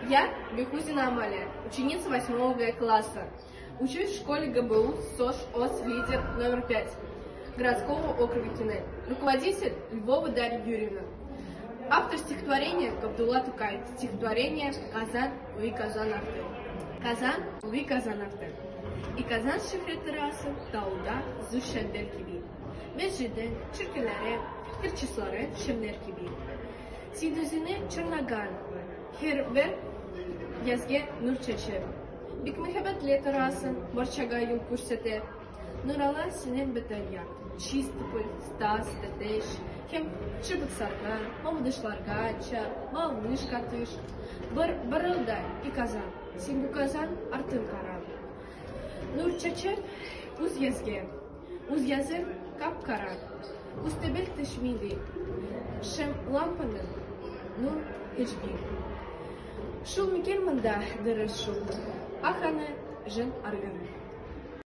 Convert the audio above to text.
Я Бехузина Амалия, ученица 8 Г класса. Учусь в школе ГБУ СОЖ ОС «Лидер» номер 5 городского округа Кинель. Руководитель Львова Дарья Юрьевна. Автор стихотворения Габдулла Тукай. Стихотворение «Казан, уи Казан арты». Казан, уи Казан арты. И Казан şöhreti rası tauda züşşender gibi. Mescidin, çirkinleri, kırçısları şemler gibi. Sidüzini çırnagan, her bir yazge nur çeçe. Бик мәһабәтле торасың, барчага юл күрсәтә. Нурала синең бөтен як. Чистополь, Стас, Тәтеш, һәм Чебоксарга, Мамадышларга, Малмыжга төш. Бер барылда и Казан. Син бу Казан артын кара. Нур чәчеп, үз язге. Үз язын кап-кара. Үстебел төшми ди. Шем лампаның нур һичби. Шул микән монда дөрес шул. Ах аны, җен арганы.